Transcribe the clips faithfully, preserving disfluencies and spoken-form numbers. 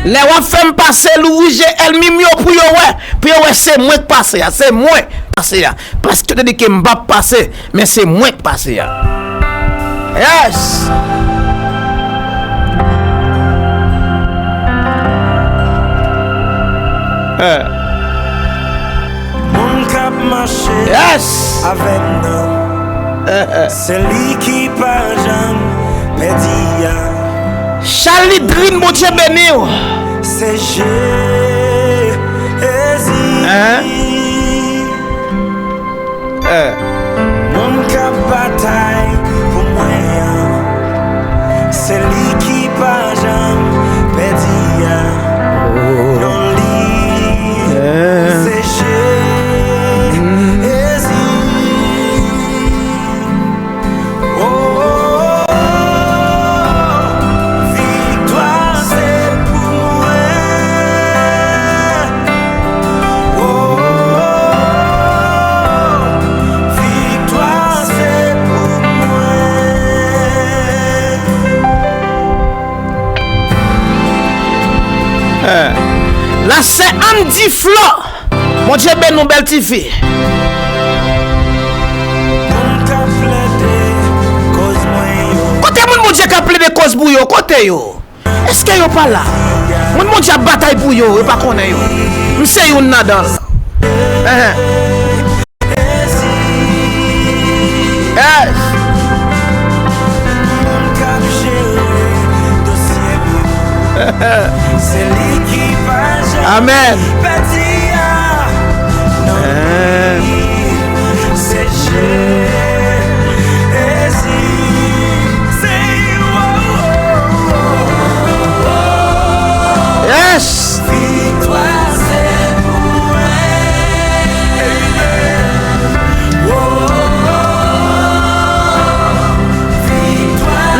Lè w ap fè m pase lou wouje ènmi m yo pou yo wè, pou yo wè se mwen k pase a, se mwen k pase a. Paske yo te di ke m p ap pase, men se mwen k pase a. Yes! Eh. Moun k ap mache Yes! avè m nan, se li ki pa janm pèdi a. Charlie Drin, Bondye beni w. Se Jezi. Hein? Eh. Moun k ap batay pou mwen an, se li ki pa janm pèdi a. Non li, Eh. se Jezi. Oh, oh, oh, oh. Viktwa se pou mwen. Oh, oh, oh, oh. Viktwa se pou mwen. Eh. La sè Andy Flo. Bondye beni w, bèl tifi. Moun k ap plede koz mwen yo. Kote moun Bondye k ap plede koz pou yo? Kote yo? Èske yo pa la? Moun Bondye ap batay pou yo, yo pa konnen yo. M se youn ladan l. Enhen. Yes. Moun k ap jere dosye m yo. Se li ki pa janm Amen. pèdi a. Non, Eh. li, se Jezi. Se, oh, oh, oh, oh. Yes. Viktwa se pou mwen.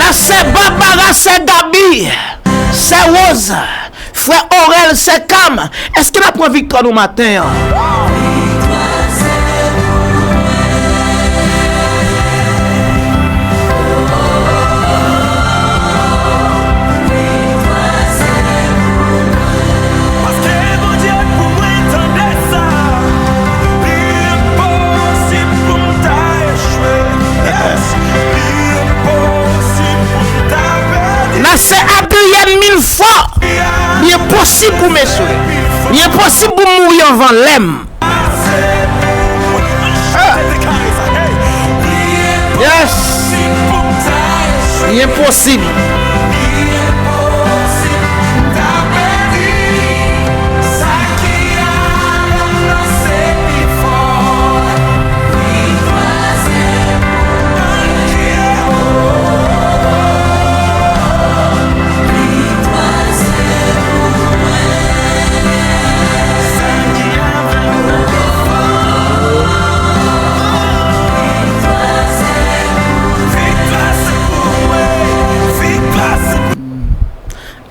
La sè Barbara, sè Gaby, sè Rose, frè Orel, sè Cam, èske n ap pran viktwa nou maten an? Paske Bondye pou mwen, tande sa. Li enposib pou m ta echwe. Yes. Li enposib pou m ta pèdi. La sè Adrienne Milfort. Li enposib pou m echwe. Li enposib pou m mouri anvan lè m. Ah. Yes. Li enposib.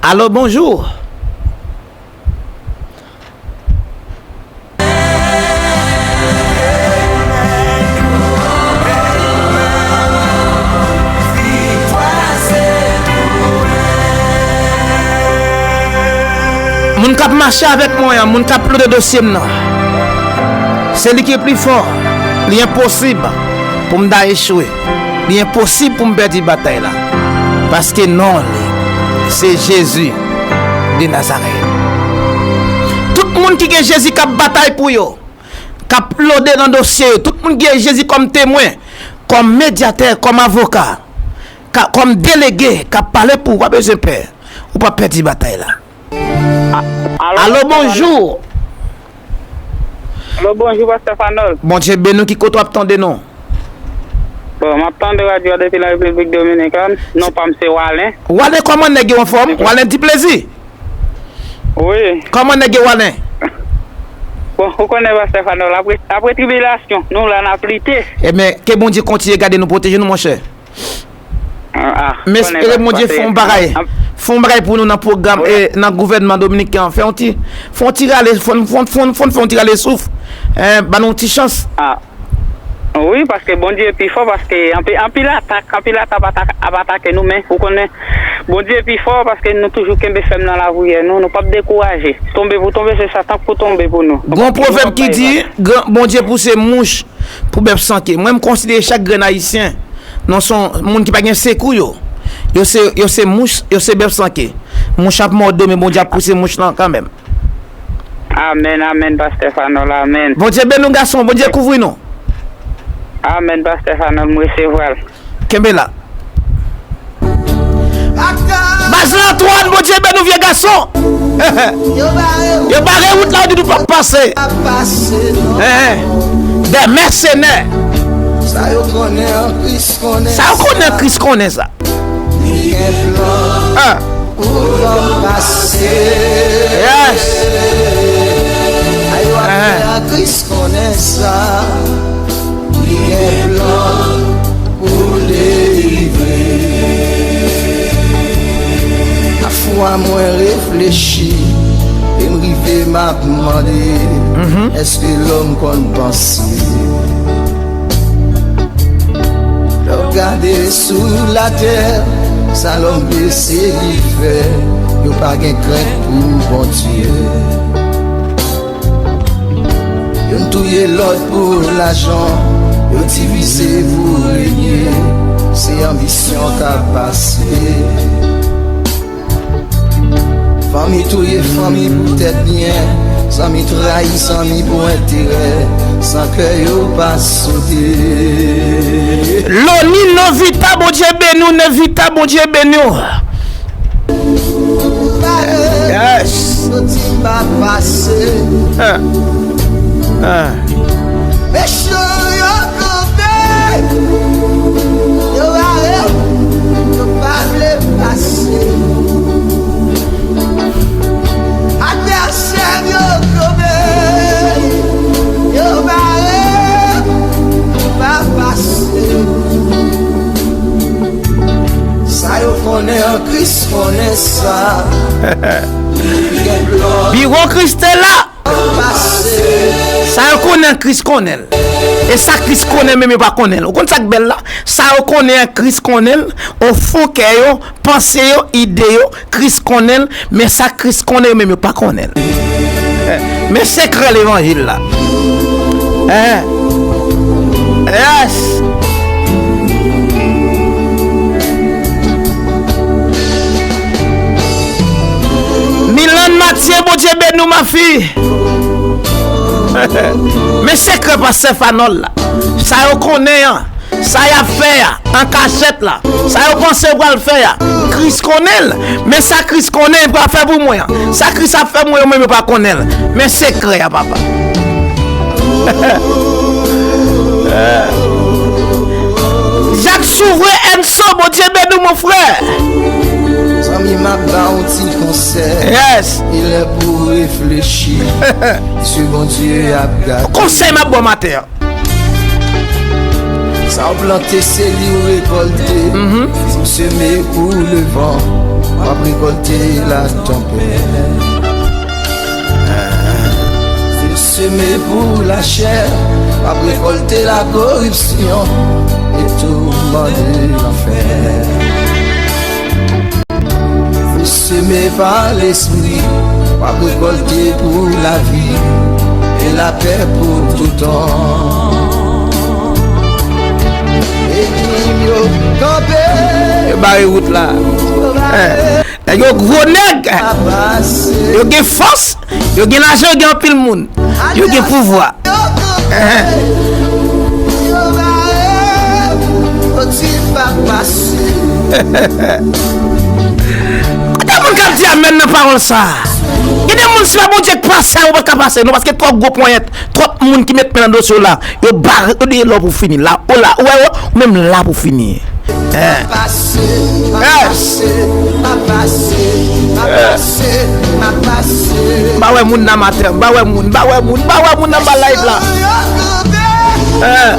Alo, bonjou. Moun k ap mache avèk mwen an, moun k ap plede dosye m nan, se li ki pli fò. Li enposib pou m ta echwe. Li enposib pou m pèdi batay la. Paske non li, se Jezi de Nazarèt. Tout moun ki gen Jezi k ap batay pou yo, k ap plede nan dosye yo, tout moun ki gen Jezi kòm temwen, kòm medyatè, kòm avoka, ka, kòm delege, k ap pale pou ou, pa bezwen pè. Ou p ap pèdi batay la. A-, alo, Alo, pastè Fanòl. Bonjou. Alo, bonjou, pastè Fanòl. Bondye beni w, ki kote w ap tande nou? Bon, m ap tande radyo a depi la Repiblik Dominikàn. Non pa m se Walen. Walen, kòman nèg yo anfòm? Walen Diplezi? Wi. Kòman nèg yo, Walen? Bon, ou konnen, pastè Fanòl, apre, apre tribilasyon, nou la n ap lite. Ebyen, ke Bondye kontinye gade nou, pwoteje nou, monchè. Ah, ah, m espere Bondye fè yon bagay. Fè yon bagay pou nou nan pwogram, e nan gouvènman dominiken an. Fè yon ti, fè yon ti rale, fò n, fò n, fò n, fò n fè yon ti rale souf. Eh, ban nou yon ti chans. Ah. Wi, paske Bondye pi fò, paske anpi-, anpil atak, anpil atak ap atak, ap atake nou, men ou konnen, Bondye pi fò, paske nou toujou kenbe fèm nan lapriyè nou, nou p ap dekouraje. Tonbe pou tonbe, se Satan k pou tonbe pou nou. Gon pwovèb ki di, gran, Bondye pouse mouch pou bèf sanke. Mwen, m konsidere chak grenn Ayisyen, non, se yon moun ki pa gen sekou yo. Yo se, yo se mouch, yo se bèf sanke. Mouch ap mòde, men Bondye ap pouse mouch lan kanmenm. Amèn, amèn, pastè Fanòl, amèn. Bondye beni w, gason, Bondye kouvri nou. Amèn, pastè Fanòl, m resevwa l. Kenbe la. Baz Lantwòn, Bondye beni w, vye gason. Yo bare wout la, yo di nou p ap pase. Hein, des mercenaires. Sa yo konnen an Kris konnen sa. Sa yo konnen an Kris konnen sa. Li gen plan pou van pase. Yes. Ayo, afè a Kris konnen sa. Li gen plan pou delivre. Pafwa mwen reflechi e m rive m ap mande, èske lòm konn panse? Lè w gade sou latè, sa lòm pese li fè, yo pa gen krent pou Bondye. Youn touye lòt pou lajan, yo divize pou renye, se anbisyon k ap pase. Fanmi touye fanmi pou tèt byen, zanmi trayi zanmi pou enterè, san kè yo pa sote. Loni Novita, Bondye beni w, Novita, Bondye beni w. Yes. Yo di m pa pase. Ah. Ah. Mechan yo kanpe. Yo bare. Yo pa vle pase. Advèsè yo kanpe. Yo bare. Yo pa pase. Sa yo konnen an Kris konnen sa. Biwo Kris te la. Sa yo konnen an Kris konnen l. E sa Kris konnen menm yo pa konnen l. Ou konn sa k bèl la? Sa yo konnen an Kris konnen l. Ofon kè yo, panse yo, ide yo, Kris konnen l, men sa Kris konnen yo menm yo pa konnen l. Eh, men sekrè levanjil la. Eh. Yes. Milan Matye, Bondye beni w, mafi. Men sekrè pastè Fanòl la. Sa yo konnen an. Sa y ap fè a, an kachèt la, sa yo panse yo pral fè a, Kris konnen l. Men sa Kris konnen, li pral fè pou mwen an. Sa Kris ap fè mwen, yo menm yo pa konnen l. Men sekrè a, papa. Jak Souvren Enso, Bondye beni w, mon frè. Zanmi, m ap ba w ti konsèy. Yes. Li lè pou w reflechi. Se Bondye ap gade. Konsèy m ap ba w maten an. Sa w plante, se li w rekòlte. Mhm. Si w seme pou levan, w ap rekòlte latanpèt. Si w seme pou lachè, w ap rekòlte lakoripsyon e tou mande lanfè. Ou seme pa Lespri, w ap rekòlte pou lavi e lapè pou toutan. Epi yo kanpe. Yo bare wout la. Eh, nèg yo gwo nèg. Yo gen fòs. Yo gen lajan, yo gen anpil moun. Yo gen pouvwa. Kote moun k ap di amèn nan pawòl sa a? Gen de moun, si pa Bondye k pase, ou pa ka pase non, paske twòp gwo ponyèt, twòp moun ki met men nan dosye w la, yo bare, yo di lè w pou fini la, ou la, ou wè, ou menm la pou fini. Eh. Yes. M pa wè moun nan maten, m pa wè moun, m pa wè moun, m pa wè moun anba live la. Eh.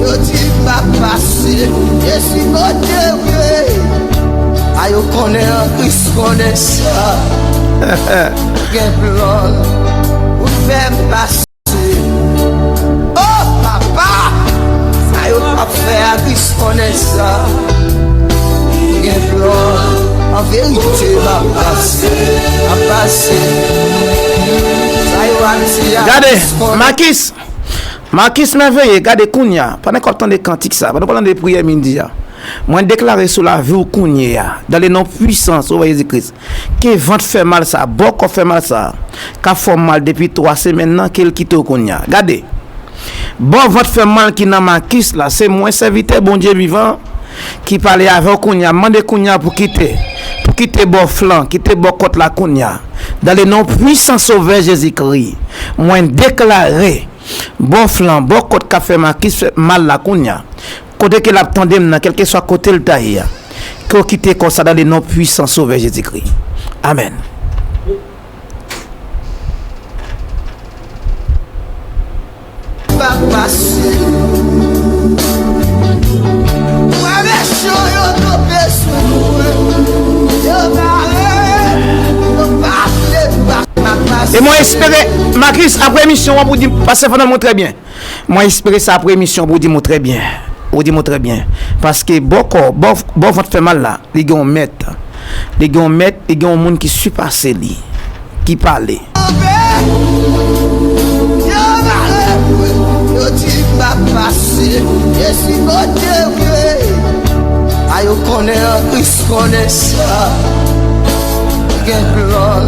Yo di m pa pase, e si Gen plan pou fè m pase. Oh, papa! Sa yo ap fè a, Kris konnen sa. Gen plan, an verite, m ap pase, m ap pase. Sa yo ap di a, Kris konnen. Gade, Makis, Makis Mèveye, gade kounye a, pandan w ap tande kantik sa, pandan w ap tande priyè midi a, mwen deklare sou lavi w kounye a, dans le nom puissant Sovè Jezi Kris, ke vant fè mal sa, bò kò fè mal sa, k ap fè w mal depi twa semèn nan, ke l kite w kounye a. Gade, bò vant fè mal ki nan Makis la, se mwen, sèvitè Bondye vivan, ki pale avè w kounye a. M mande kounye a pou kite, pou kite bò flan, kite bò kòt la kounye a. Dans le nom puissant Sovè Jezi Kri, mwen deklare bò flan, bò kòt k ap fè Makis fè mal la kounye a. Kote ke l ap tande m nan, kèlkeswa kote l ta ye a, ke w kite kò sa dans le nom puissant Sovè Jezi Kri. Amèn. Pa pase. Wè mechan yo tonbe sou mwen. Yo bare, yo pa vle pa, pa pase. E mwen espere, Makis, apre emisyon an, pou di pastè Fernand mwen trè byen. Mwen espere sa apre emisyon pou w di m ou trè byen. Ou di m ou trè byen. Paske bò kò, bò, bò vant fè mal la, li gen yon mèt. Li gen yon mèt, li gen yon moun ki sipase li, ki pale. Yo mare mwen, yo di m pa pase, e si Bondye vle, a yo konnen an Kris konnen sa. Gen plan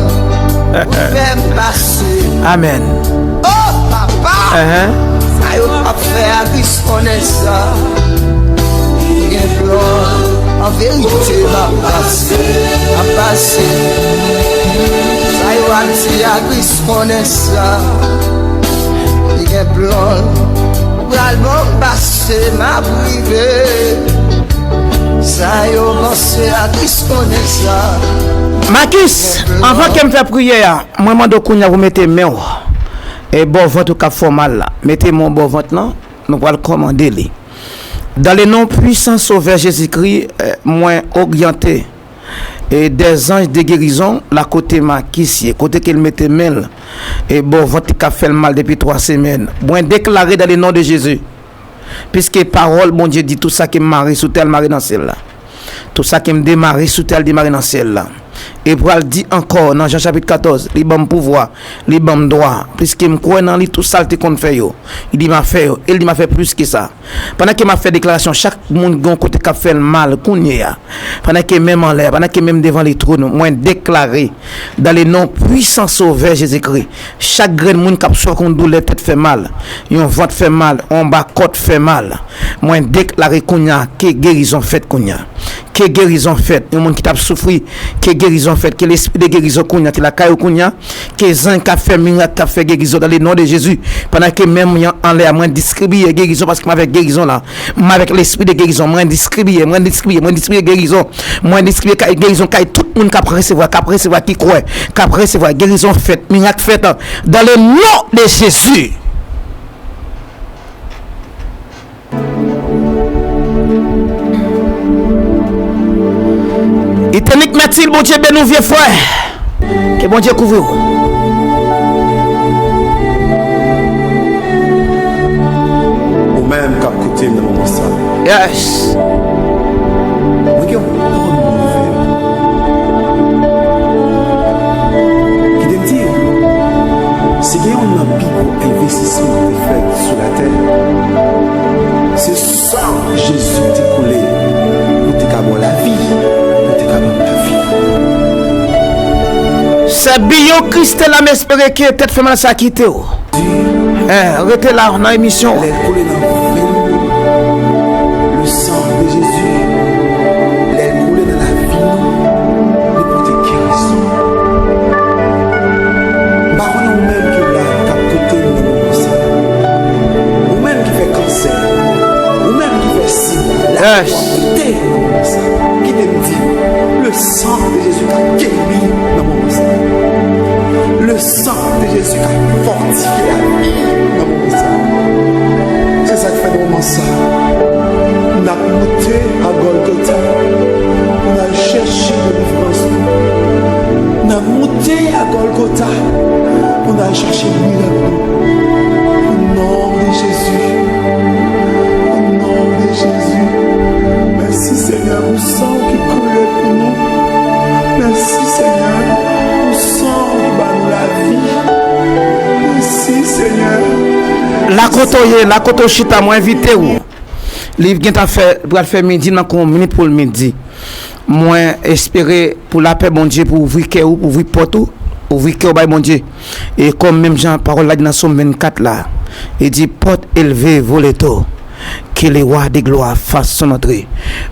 pou fè m pase. Amèn. Oh, papa! Sa yo ap fè a, Kris konnen sa. Gen plan, an verite, m ap pase, m ap pase. Sa yo ap di a, Kris konnen sa. Gen plan, ou pral ban m pase, m ap rive. Sa yo panse a, Kris konnen sa. Makis, anvan ke m fè priyè a, mwen mande w kounye a pou mete men w, e bò vant ou k ap fè w mal la. Mete men w bò vant lan, nou pral kòmande li. Dans le nom puissant Sovè Jezi Kri, eh, mwen oryante, eh, des anges de guérison la kote Makis ye, kote ke l mete men l, e bò vant li k ap fè l mal depi twa semèn. Mwen deklare dans le nom de Jésus, piske pawòl Bondye di, tou sa ki mare sou tè a mare nan syèl la. Tou sa ke m demare sou tè a, l demare nan syèl la. E pral di ankò nan Jan chapit katòz, li ban m pouvwa, li ban m dwa, piske m kwè nan li, tou sa l te konn fè yo, li di m a fè yo, e l di m a fè plis ke sa. Pandan ke m ap fè deklarasyon, chak moun gen yon kote k ap fè l mal kounye a. Pandan ke men m anlè, pandan ke men m devan letwòn, mwen deklare, dans le nom puissant Sovè Jezi Kri, chak grenn moun k ap soufri yon doulè tèt fè mal, yon vant fè mal, yon ba kòt fè mal, mwen deklare kounye a ke gerizon fèt kounye a. Ke gerizon fèt. Yon moun ki t ap soufri, ke gerizon fèt. Ke lespri de gerizon kounye a ki lakay ou kounye a. Ke zanj k ap fè mirak, k ap fè gerizon dans le nom de Jésus. Pandan ke men mwen anlè a, mwen distribiye gerizon paske m avèk gerizon la. M avèk lespri de gerizon. Mwen distribiye, mwen distribiye, mwen distribiye gerizon. Mwen distribiye kay, gerizon kay tout moun k ap resevwa, k ap resevwa, ki kwè, k ap resevwa. Gerizon fèt, mirak fèt, dans le nom de Jésus. Itenik Mètil, Bondye beni w, vye frè. Ke Bondye kouvri w. Ou menm k ap koute m nan moman sa. Yes. Mwen gen yon bòn nouvèl. Kite m di w, si gen youn nan pi gwo envestisman ki fèt sou latè, se san Jezi te koule pou te ka ba w lavi, pou te ka ban m lavi. Sè Biyo Kristela, m espere ke tèt fè mal sa kite w. Eh, rete la nan emisyon an. Lè l koule nan venn nou, le sang de Jésus, lè l koule nan lavi nou, li pote gerizon. M pa konnen ou menm ki la, k ap koute m nan moman sa. Ou menm ki fè kansè, ou menm ki fè sida, la, yes, w ap koute m nan moman sa. Kite m di, le sang de Jésus ka geri nan moman sa. Le sang de Jésus ka fòtifye lavi nan moman sa. Se sa k fè nan moman sa, n ap moute a Gòlgota pou n al chèche delivrans nou. N ap moute Monte à Golgotha, on a cherché le miracle. Au nom de Jésus, au nom de Jésus. Merci Seigneur pour sang qui coule pour nous. Merci Seigneur pour sang qui bat nous la vie. Merci Seigneur. La kote w ye, la kote w chita, mwen envite w. Li gentan fè, pral fè midi, nan yon minit pou l midi. Mwen espere pou lapè Bondye, pou ouvri kè ou, pou ouvri pòt ou, ouvri kè ou bay Bondye. E kòm menm jan pawòl la di nan Sòm vennkat la, li di, porte élevée, vos linteaux, que le roi de gloire fasse son entrée.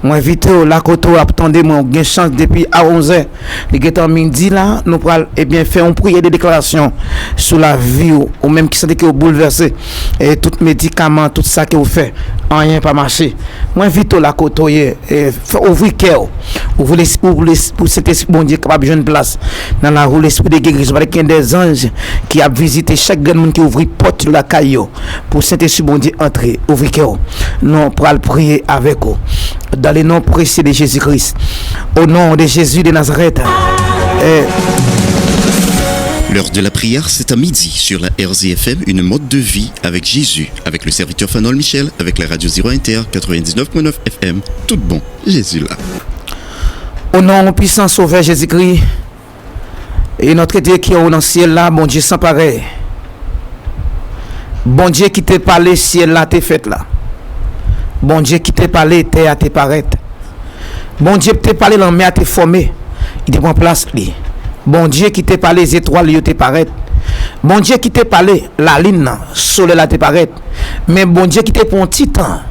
Mwen envite w, la kote w ap tande mwen, ou gen chans depi a onzè, li gentan midi la, nou pral, ebyen, fè yon priyè de deklarasyon sou lavi w, ou menm ki santi ke w boulvèse, e tout medikaman, tout sa ke w fè, anyen pa mache. Mwen envite w la kote w ye, e, fè, ouvri kè w, ouvri lespri w pou, pou Sentespri Bondye kapab jwenn plas nan lavi w, lespri de gerizon, paske gen de zanj ki ap vizite chak grenn moun ki ouvri pòt lakay yo pou Sentespri Bondye antre. Ouvri kè w. Nou pral priye avèk ou. Dans le nom précieux de Jésus-Christ. Au nom de Jésus de Nazareth. Eh. L'heure de la prière, c'est à midi sur la R Z F M, une mode de vie avec Jésus, avec le serviteur Fanol Michel, avec la radio Zéro Inter, quatre-vingt-dix-neuf point neuf F M. Tout bon, Jésus là. O non pwisan Sovè Jezikri, e Notre Dieu ki anwo nan syèl la, Bondye san parèy. Bondye ki te pale, syèl la te fèt la. Bondye ki te pale, tè a te parèt. Bondye ki te pale, lanmè a te fòme, li te pran plas li. Bondye ki te pale, zetwal yo te parèt. Bondye ki te pale, lalin nan, solèy la te parèt. Men Bondye ki te pran ti tan,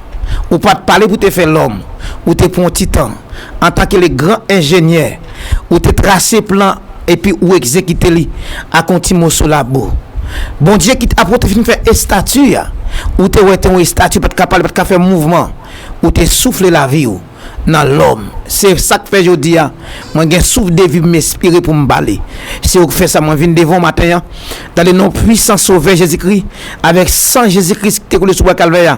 ou pa t pale pou te fè lòm, ou te pran ti tan. Antanke le gran enjenyè, ou te trase plan epi ou egzekite li ak yon ti moso labou. Bondye ki t apre w te fin fè estati a, ou te wè te yon estati, pa t ka pale, pa t ka fè mouvman, ou te soufle lavi w nan lòm. Se sa k fè jodi a, mwen gen souf de vi pou m espire pou m pale. Se ou k fè sa, mwen vin devan w maten an, dans le nom puissant Sovè Jezikri, avèk san Jezikri ki te koule sou bwa Kalvè a,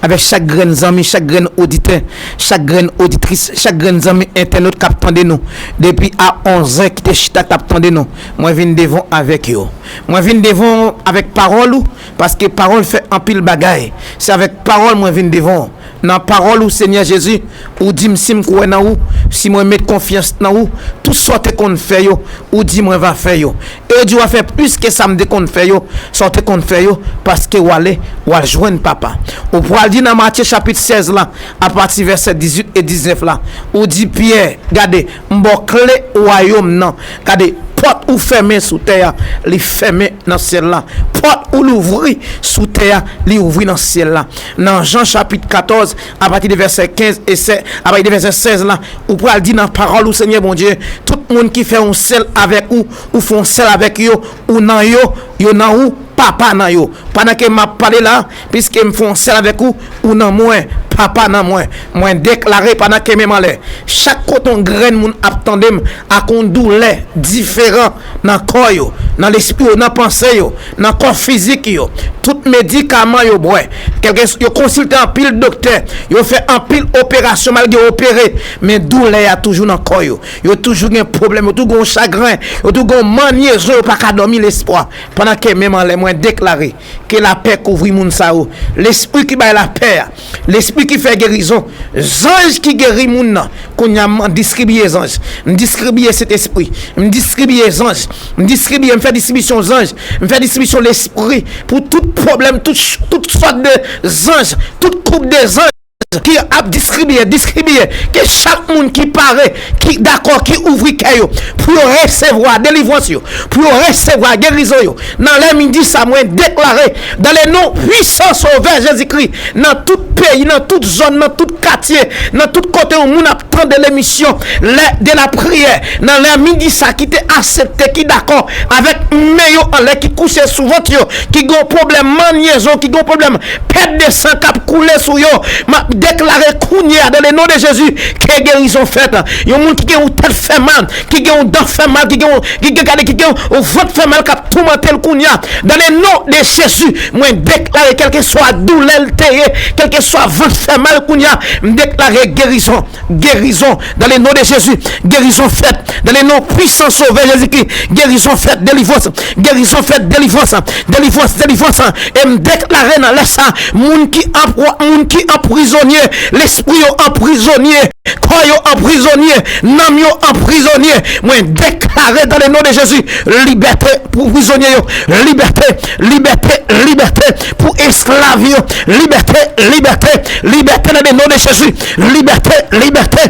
avèk chak grenn zanmi, chak grenn oditè, chak grenn oditris, chak grenn zanmi entènot k ap tande nou depi a onzè, ki te chita k ap tande nou. Mwen vin devan w avèk yo. Mwen vin devan w avèk pawòl ou, paske pawòl fè anpil bagay. Se avèk pawòl mwen vin devan w. Nan pawòl ou, Senyè Jezi, ou di m si m kwè nan ou, si mwen met konfyans nan ou, tout sa w te konn fè yo, ou di mwen va fè yo. E ou di w a fè plis ke sa m te konn fè yo, sa w te konn fè yo, paske w ale, w al jwenn Papa. Ou pral di nan Matye chapit sèz la, apati vèsè dizuit e diznèf la, ou di Pyè, gade, m ba w kle wayòm nan. Gade, pòt ou fèmen sou tè a, li fèmen nan syèl la. Pòt ou louvri sou tè a, li ouvri nan syèl la. Nan Jan chapit katòz, apati de vèsè kenz e sè, apati de vèsè sèz la, ou pral di nan pawòl ou, Senyè Bondye, tout moun ki fè yon sèl avèk ou, ou fè yon sèl avèk yo, ou nan yo, yo nan ou, Papa nan yo. Pandan ke m ap pale la, piske m fè yon sèl avèk ou, ou nan mwen, Papa nan mwen. Mwen deklare pandan ke men m anlè, chak kote yon grenn moun ap tande m ak yon doulè diferan nan kò yo, nan lespri yo, nan panse yo, nan kò fizik yo, tout medikaman yo bwè, kèlke yo konsilte anpil doktè, yo fè anpil operasyon malgre yo opere, men doulè a toujou nan kò yo. Yo toujou gen pwoblèm, yo toujou gen yon chagren, yo toujou gen yon mannyezon, yo pa ka dòmi lespwa. Pandan ke men m anlè, mwen deklare ke lapè kouvri moun sa yo. Lespri ki bay lapè a, lespri ki fè gerizon, zanj ki geri moun nan. Kounye a, m distribiye zanj, m distribiye Sentespri, m distribiye zanj, m distribiye, m fè distribisyon zanj, m fè distribisyon lespri pou tout pwoblèm, tout, tout sòt de zanj, tout koup de zanj ki ap distribiye, distribiye, ke chak moun ki pare, ki dakò, ki ouvri kè yo pou yo resevwa delivrans yo, pou yo resevwa gerizon yo. Nan lè midi sa, mwen deklare, dans le nom puissant Sovè Jezikri, nan tout peyi, nan tout zòn, nan tout katye, nan tout kote yon moun ap tande lemisyon, lè de la priyè, nan lè midi sa, ki te aksepte, ki dakò avèk men yo anlè, ki kouche sou vant yo, ki gen yon pwoblèm mannyezon, ki gen yon pwoblèm pèt de san k ap koule sou yo, m ap deklare kounye a, dans le nom de Jésus, ke gerizon fèt. Yon moun ki gen yon tèt fè mal, ki gen yon dan fè mal, ki gen yon, ki gen, gade, ki gen yon vant fè mal k ap toumante l kounye a, dans le nom de Jésus, mwen deklare, kèlkeswa doulè l te ye, kèlkeswa vant fè mal kounye a, m deklare gerizon, gerizon, dans le nom de Jésus, gerizon fèt, dans le nom puissant Sauveur Jésus-Christ, gerizon fèt, delivrans, gerizon fèt, delivrans, delivrans, delivrans, e m deklare nan lè sa, moun ki anpwa-, moun ki anprizonye, lespri yo anprizonye, kò yo anprizonye, nanm yo anprizonye, mwen deklare dans le nom de Jésus, libète pou prizonye yo, libète, libète, libète pou esklav yo, libète, libète, libète dans le nom de Jésus, libète, libète,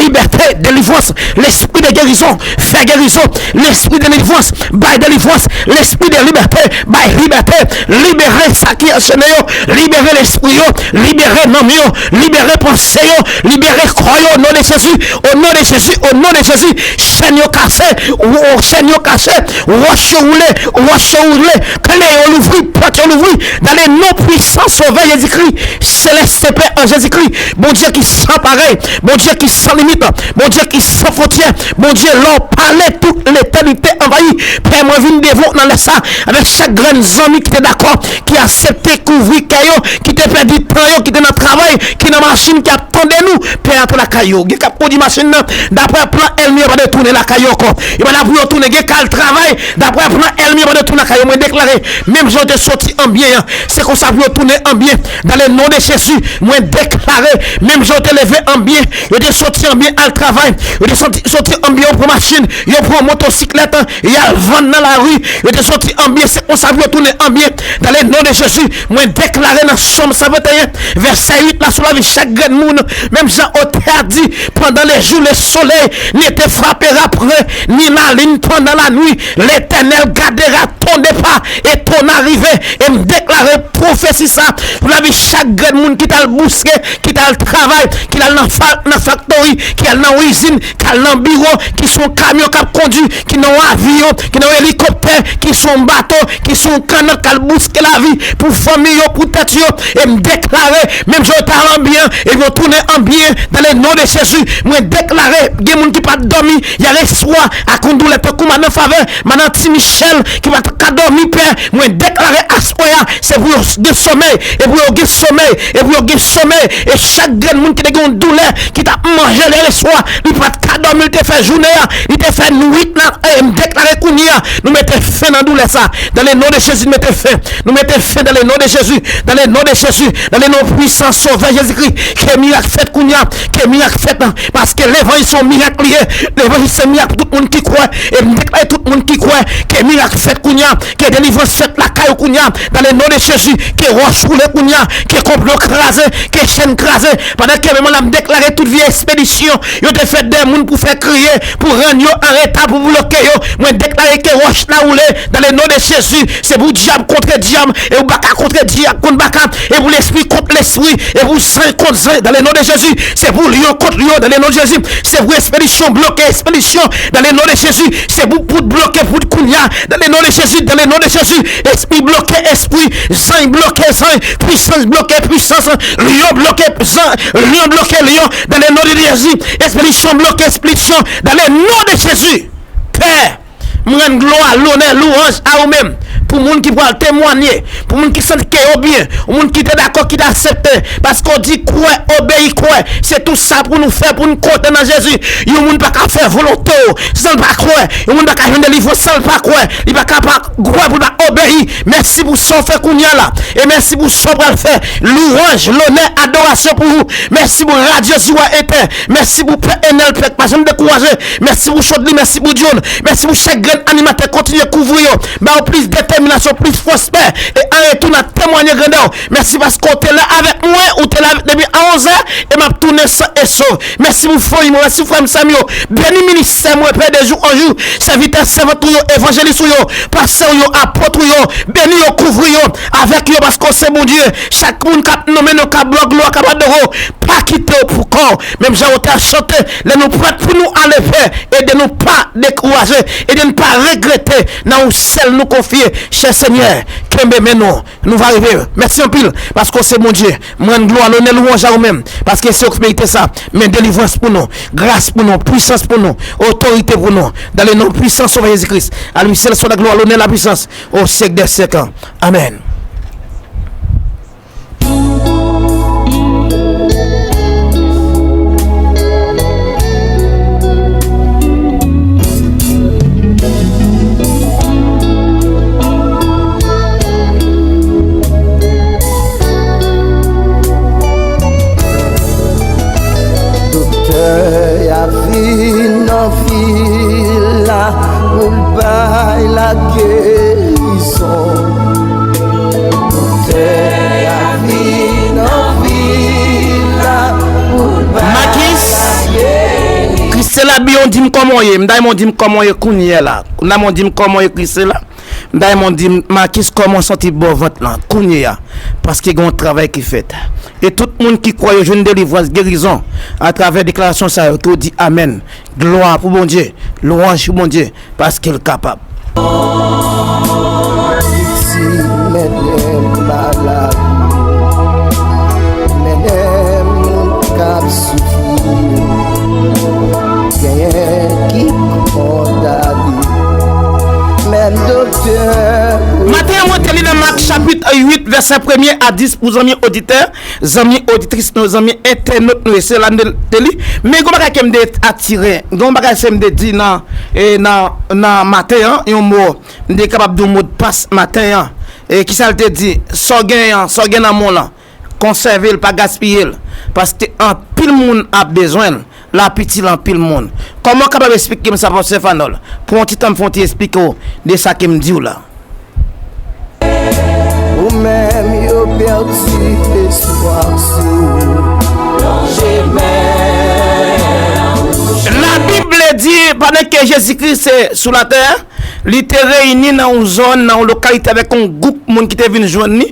libète, delivrans, lespri de gerizon, fè gerizon, lespri de delivrans, bay delivrans, lespri de libète, bay libète, libere sa ki anchene yo, libere lespri yo, libere nanm yo, libere panse yo, libere kò yo, o non de Jezi, o non de Jezi, o non de Jezi, chèn yo kase, o, o, chèn yo kase, wòch yo woule, wòch yo woule, kle yo louvri, pòt yo louvri, dans le nom puissant Sauveur Jésus-Christ, Céleste Père en Jésus-Christ, Bondye ki san parèy, Bondye ki san limit, Bondye ki san fwontyè, Bondye lè w pale tout letènite anvayi. Pè mwen vin devan w nan lè sa, avèk chak grenn zanmi ki te dakò, ki aksepte kouvri kè yo, ki te pèdi tan yo, ki te nan travay, ki nan machin, ki ap tande nou. Pè antre lakay yo. Gen k ap kondi machin nan, daprè plan ènmi yo pa dwe tounen lakay yo ankò. Yo pa la pou yo tounen, gen k al travay, daprè plan ènmi yo pa dwe tounen lakay yo. Mwen deklare, menm jan yo te soti an byen an, se konsa pou yo tounen an byen. Dans le nom de Jésus, mwen deklare, menm jan yo te leve an byen, yo te soti an byen al travay, yo te soti, soti an byen yo pran machin, yo pran motosiklèt, y al vann nan lari, yo te soti an byen, se konsa pou yo tounen an byen. Dans le nom de Jésus, mwen deklare nan Sòm san venteyen, vèsè uit la sou lavi chak grenn moun, menm jan otè a di, pendant les jours, le soleil ne te frappera point, ni la lune pendant la nuit, l'Éternel gardera ton départ et ton arrivée, e m deklare pwofesi sa pou lavi chak grenn moun ki t al bouske, ki t al travay, ki t al nan fa-, nan faktori, ki al nan izin, k al nan biwo, ki sou yon kamyon k ap kondui, ki nan yon avyon, ki nan yon elikoptè, ki sou yon bato, ki sou yon kannòt k al bouske lavi pou fanmi yo, pou tèt yo. E m deklare, menm jan yo t al an byen, e yo tounen an byen, dans le nom de Jésus. Mwen deklare, gen moun ki pa t dòmi yè swè ak yon doulè tankou madan Favè, madan Ti Michèl, ki pa t ka dòmi, Pè. Mwen deklare aswè a, se pou yo gen somèy, e pou yo gen somèy, e pou yo gen somèy. E chak grenn moun ki te gen yon doulè, ki t ap manje lè swè, li pa t ka dòmi, li te fè jounen an, li te fè nwit la, e m deklare kounye a, nou mete fen nan doulè sa. Dans le nom de Jésus, nou mete fen. Nou mete fen dans le nom de Jésus. Dans le nom de Jésus. Dans le nom puissant Sauveur Jésus-Christ. Ke mirak fèt kounye a. Ke mirak fèt. Paske levanjil se yon mirak li ye. Levanjil se mirak pou tout moun ki kwè. E m deklare tout moun ki kwè ke mirak fèt kounye a. Ke delivrans fèt lakay ou kounye a. Dans le nom de Jésus, ke wòch woule kounye a. Ke konplo kraze. Ke chèn kraze. Pandan ke menm la m deklare tout vye ekspedisyon yo te fè dèyè moun pou fè kriye, pou rann yo an reta, pou bloke yo. Mwen deklare ke wòch la woule. Dans le nom de Jésus, se pou dyab kontre dyab, e pou baka kontre dyab kont baka, e pou lespri kont lespri, e pou zanj kont zanj, dans le nom de Jésus, se pou lyon kont lyon, dans le nom de Jésus, se pou ekspedisyon bloke ekspedisyon, dans le nom de Jésus, se pou poud bloke poud kounye a, dans le nom de Jésus, dans le nom de Jésus, espri bloke espri, zanj bloke zanj, pwisans bloke pwisans, lyon bloke zanj, lyon bloke lyon, dans le nom de Jésus, ekspedisyon bloke ekspedisyon, dans le nom de Jésus. Pè, m rann glwa, lonè, lwanj a ou menm. Pou moun ki pral temwanye, pou moun ki santi ke yo byen, pou moun ki te dakò, ki te aksepte, paske w di kwè, obeyi, kwè. Se tou sa pou nou fè, pou nou kontan nan Jezi. Yon moun pa ka fè volonte w san l pa kwè. Yon moun pa ka jwenn delivrans san l pa kwè. Li pa ka pa kwè pou l pa obeyi. Mèsi pou sa w fè kounye a la. E mèsi pou sa w pral fè. Lwanj, lonè, adorasyon pou ou. Mèsi pou radyo Ziwa Etè. Mèsi pou Pè Enèl Pè k pa janm dekouraje. Mèsi pou Chodli, mèsi pou John. Mèsi pou chak grenn animatè, kontinye kouvri yo. Ba yo plis detèminasyon, plis fòs, Pè. E an retou, n a temwanye grandè w. Mèsi paske w te la avèk mwen, ou te la depi a onz è, e m ap tounen san e sov. Mèsi pou fanmi mwen, mèsi pou frè m, sè m yo. Beni ministè mwen, Pè, de jou an jou. Sèvitè, sèvant ou yo, evanjelis ou yo, pastè ou yo, apot ou yo. Beni yo, kouvri yo, avèk yo, paske w se Bondye. Chak moun k ap nonmen nou, k ap ba w glwa, k ap adore w, pa kite w pou kò w. Menm jan w te ap chante, lè nou prèt pou nou ale, Pè, ede nou pa dekouraje, ede nou pa regrete, nan ou sèl nou konfye. Chè Senyè, kenbe men nou, nou va rive. Mèsi anpil, paske w se Bondye. M rann glwa, lonè, lwanj a ou menm, paske se ou ki merite sa. Men delivrans pou nou, gras pou nou, pwisans pou nou, otorite pou nou, dans le nom puissant Sauveur Jésus-Christ. À lui seul soit la gloire, l'honneur, la puissance, au siècle des siècles. Amen. Doktè a vin nan vil la pou l bay la gerizon. Doktè a vin nan vil la pou l bay Makis, la gerizon. Christela Bion, di m kòman w ye. M ta renmen w di m kòman w ye kounye a la. Kounye a, m di m kòman w ye, Christela. M ta renmen w di m, Makis, kòman w santi bò vant lan kounye a? Paske gen yon travay ki fèt. E tout moun ki kwè yo jwenn delivrans, gerizon, atravè deklarasyon sa yo, ke yo di amèn. Glwa pou Bondye, lwanj pou Bondye, paske l kapab. Piti, mennen m ba lavi, mennen m moun k ap soufri, genyen ki kondane, menm doktè. Maten an, mwen te li nan Mak chapit uit, vèsè premye a dis pou zanmi oditè, zanmi oditris nou, zanmi entènot nou, e se la m te li. Men gen yon bagay ke m te atire, gen yon bagay se m te di nan, e nan, nan maten an, yon mo, m te kapab di yon modpas maten an. E kisa l te di? Sa w genyen an, sa w gen nan men w lan, konsève l, pa gaspiye l, paske anpil moun ap bezwen l, l ap itil anpil moun. Kòman w kapab esplike m sa, pastè Fanòl? Pran yon ti tan, m fè yon ti esplike w de sa ke m di w la. Ou menm yo pèdi espwa sou ou. Plonje men. Labib di, pandan ke Jezikri te sou latè, li te reyini nan yon zòn, nan yon lokalite avèk yon gwoup moun ki te vin jwenn li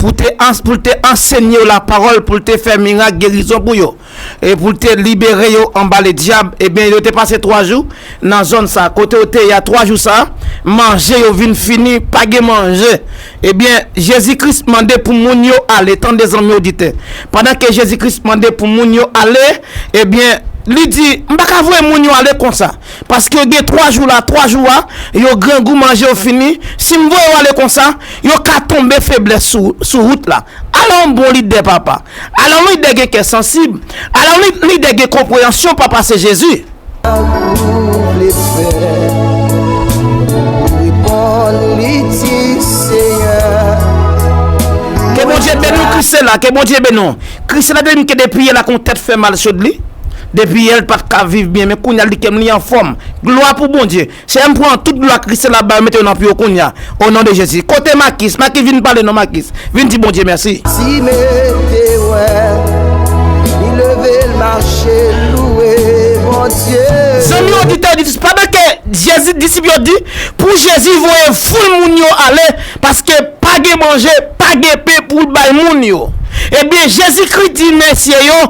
pou te ans-, pou l te ansenye yo lapawòl, pou l te fè mirak gerizon pou yo, e pou l te libere yo anba ledyab. Ebyen, yo te pase twa jou nan zòn sa a. Kote yo te ye a twa jou sa a, manje yo vin fini, pa gen manje. Ebyen, Jezi Kris mande pou moun yo ale. Tande, zanmi oditè. Pandan ke Jezi Kris mande pou moun yo ale, ebyen, li di, "M pa ka voye moun yo ale konsa. Paske yo gen twa jou la, twa jou a, yo grangou, manje yo fini. Si m voye yo ale konsa, yo ka tonbe feblès sou, sou wout la." Ala yon bon lidè, papa. Ala yon lidè gen kè sansib. Ala yon li-, lidè gen konpreyansyon, papa, se Jezi. Ou vle fè, reponn li, di, "Seyè." Ke Bondye beni w, Christela, ke Bondye beni w. Christela te di m ke depi yè la, gen yon tèt fè mal sot li. Depi yè, l pa t ka viv byen, men kounye a, l di ke m li anfòm. Glwa pou Bondye. Seyè, m pran tout glwa Christela ba yo, mete yo nan pye w kounye a. O non de Jezi. Kote Makis? Makis, vin pale non, Makis. Vin di Bondye mèsi. Ti mete wè, li leve l mache, louwe Bondye. Zanmi oditè, oditris, pandan ke Jezi, disip yo di, pou Jezi voye foul moun yo ale, paske pa gen manje, pa gen pen pou l bay moun yo. Ebyen, Jezikri di mesye yo,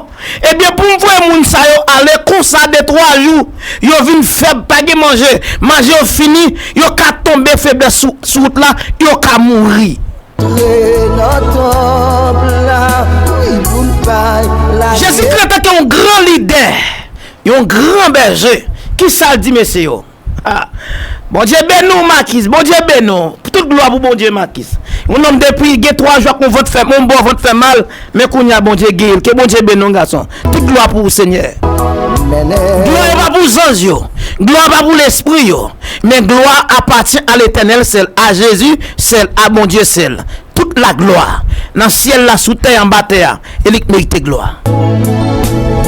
Ebyen, pou m voye moun sa yo ale konsa, de twa jou, yo vin fèb, pa gen manje, manje yo fini, yo ka tonbe feblès sou, sou wout la, yo ka mouri. Antre nan tanp la, wi, pou l bay lavi. Jezikri antanke yon gran lidè, yon gran bèje, kisa l di mesye yo? Ah, Bondye beni w, Makis. Bondye beni w. Tout glwa pou Bondye, Makis. Yon nonm depi gen twa jou ak yon vant fè, yon bò vant fè mal, men kounye a Bondye geri l. Ke Bondye beni w, gason. Tout glwa pou ou, Senyè. Glwa pa pou zanj yo. Glwa pa pou lespri yo. Men glwa apatyen a Letènèl sèl, a Jezi sèl, a Bondye sèl. Tout laglwa nan syèl la, sou tè, anba tè a, e li k merite glwa.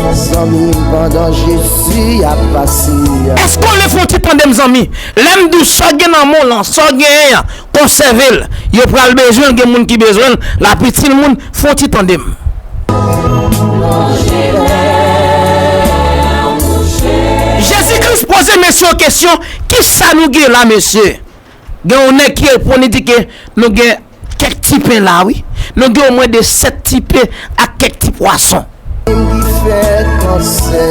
Zanmi m, pandan Jezi ap pase a. Èske w lè fè yon ti tande m, zanmi? Lè m di w sa w gen nan men w lan, sa w genyen an, konsève l. Yo pral bezwen l, gen moun ki bezwen l, l ap itil moun, fè yon ti tande m. Jezi Kris poze mesye yo kesyon, kisa nou gen la, mesye? Gen yon nèg ki reponn, li di ke nou gen kèk ti pen la, wi. Nou gen omwen de sèt ti pen ak kèk ti pwason. Ki fè kansè.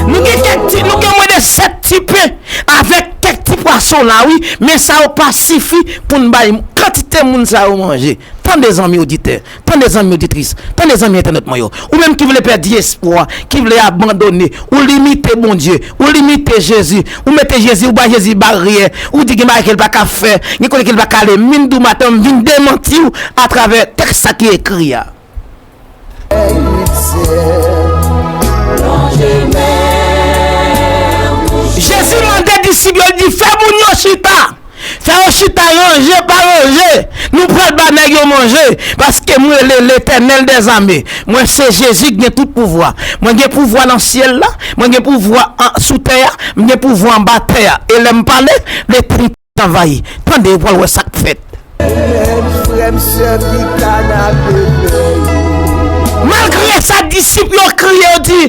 Nou gen kèk ti, nou gen omwen de sèt ti pen avèk kèk ti pwason la, wi. Men sa yo pa sifi pou n bay kantite moun sa yo manje. Tande zanmi oditè, tande zanmi oditris, tande zanmi entènot mwen yo. Ou menm ki vle pèdi espwa, ki vle abandone, ou limite Bondye, ou limite Jezi, ou mete Jezi, ou bay Jezi baryè, ou di gen bagay ke l pa ka fè, gen kote ke l pa ka ale. M vin di w maten, m vin demanti w atravè tèks sa ki ekri a. Jezi mande disip yo, l di, fè moun yo chita. Fè yo chita ranje pa ranje. Nou pral ba nèg yo manje. Paske mwen rele Letènèl dèzame. Mwen se Jezi ki gen tout pouvwa. Mwen gen pouvwa nan syèl la. Mwen gen pouvwa an, sou tè a. Mwen gen pouvwa anba tè a. E lè m pale, Letènèl anvayi. Tande, ou pral wè sa k fèt. Ou menm frè m, sè m ki kanape pèyi. Malgre sa, disip yo kriye, yo di,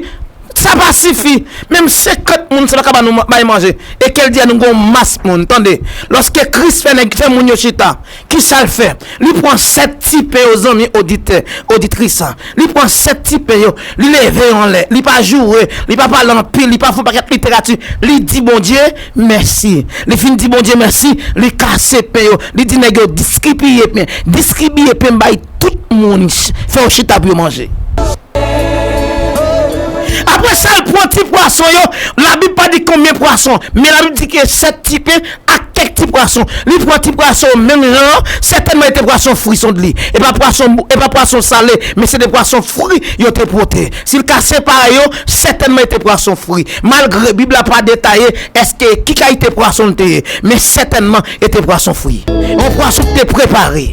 sa pa sifi. Menm senkant moun, se pa ka ba nou ma-, bay manje. E ke l di a nou gon mas moun. Tande, lòske Kris fè nèg, fè moun yo chita, kisa l fè? Li pran sèt ti pen yo, zanmi oditè, oditris. Li pran sèt ti pen yo, li leve yo anlè, li pa joure, li pa pale anpil, li pa fè yon pakèt literati, li di Bondye mèsi. Li fin di Bondye mèsi, li kase pen yo, li di nèg yo distribiye pen, distribiye pen bay tout moun, ch-, fè yo chita pou yo manje. Apre sa, l pran ti pwason yo, Labib pa di konbyen pwason, men Labib di ke sèt ti pen ak kèk ti pwason. Li pran ti pwason yo menm jan an, sètènman e te pwason fri, sonde li. E pa pwason bou-, e pa pwason sale, men se te pwason fri yo te pote. Si l ka separe yo, sètènman e te pwason fri. Malgre Bib la pa detaye èske ki kalite pwason l te ye, men sètènman e te pwason fri. Yon pwason ki te prepare.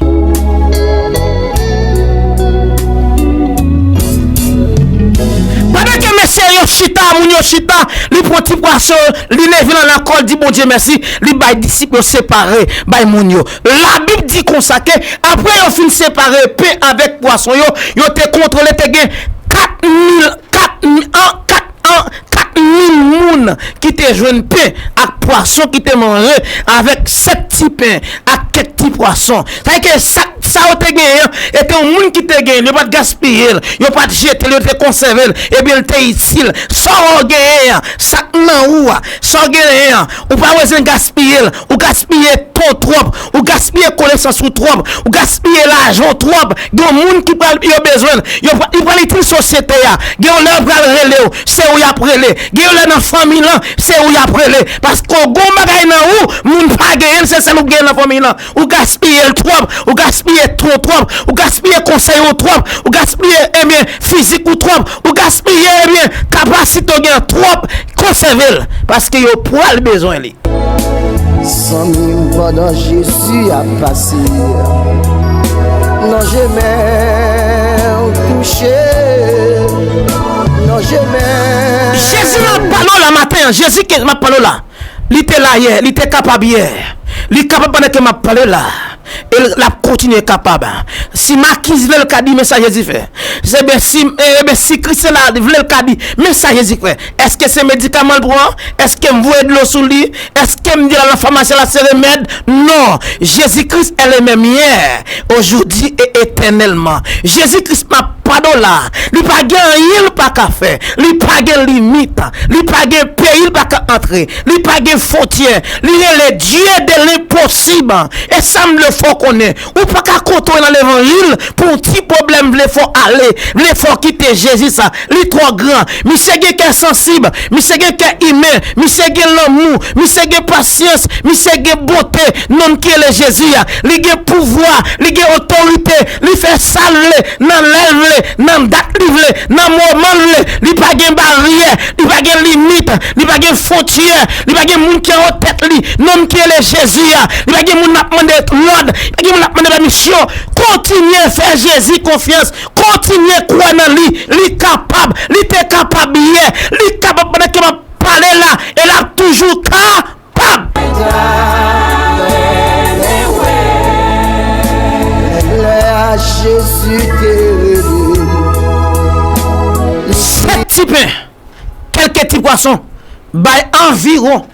Pandan ke mesye yo chita, moun yo chita, li pran ti pwason, li leve l anlè ankò, li di Bondye mèsi, li bay disip yo separe, bay moun yo. Labib di konsa ke apre yo fin separe pen avèk pwason yo, yo te kontwole, te gen kat mil, kat mil, an, kat, an, kat mil moun ki te jwenn pen ak pwason ki te manje avèk sèt ti pen ak kèk ti pwason. Sa vle ke sa, sa yo te genyen an, e te yon moun ki te genyen l, yo pa t gaspiye l, yo pa t jete l, yo te konsève l, ebyen l te itil. Sa w genyen an, sa k nan ou a, sa w genyen an, ou pa bezwen gaspiye l, ou gaspiye tan w twòp, ou gaspiye konesans ou twòp, ou gaspiye lajan w twòp. Gen yon moun ki pral, yo bezwen l, yo pra-, li pral itil sosyete a. Gen yon lè yo pral rele w, se ou y ap rele. Gen yon lè nan fanmi lan, se ou y ap rele. Paske w gen yon bagay nan ou, moun pa genyen l, se sèl ou genyen nan fanmi lan. Ou gaspiye l twòp, ou gaspiye tan w twòp, ou gaspiye konsèy ou twòp, ou gaspiye, ebyen, fizik ou twòp, ou gaspiye, ebyen, kapasite w gen twòp, konsève l, paske yo pral bezwen li. Zanmi m, pandan Jezi ap pase, nan jemen w touche, nan jemen. Jezi m ap pale w la maten an, Jezi ke m ap pale w la. Li te la yè, li te kapab yè. Li kapab pandan ke m ap pale la. E l, l ap kontinye kapab. Si makis vle, l ka di, men sa Jezi fè. Se ben si, e ben si Kris la vle, l ka di, men sa Jezi fè. Èske se medikaman l pran? Èske m voye dlo sou li? Èske m di l al nan famasi al achte remèd? Non. Jezi Kris est le même hier, aujourd'hui et éternellement. Jezi Kris m ap pale w la. Li pa gen anyen l pa ka fè. Li pa gen limit. Li pa gen peyi l pa ka antre. Li pa gen fwontyè. Li rele Dieu de l'impossible. E sa m vle fè w konnen. Ou pa ka kontwole nan levanjil pou yon ti pwoblèm vle fè w ale, vle fè w kite Jezi sa. Li twò gran. Misye gen kè sansib. Misye gen kè imen. Misye gen lanmou. Misye gen pasyans. Misye gen bonte. Nonm ki rele Jezi a. Li gen pouvwa. Li gen otorite. Li fè sa l vle. Nan lè l vle. Nan dat li vle. Nan moman l vle. Li pa gen baryè. Li pa gen limit. Li pa gen fwontyè. Li pa gen moun ki anwo tèt li. Nonm ki rele Jezi a. Li pa gen moun l ap mande lòd. Li pa gen moun l ap mande pèmisyon. Kontinye fè Jezi konfyans. Kontinye kwè nan li. Li kapab. Li te kapab yè. Li kapab pandan ke m ap pale la. E l ap toujou kapab. Lè a Jezi te rele. Sèt ti pen, kèlke ti pwason, bay anviwon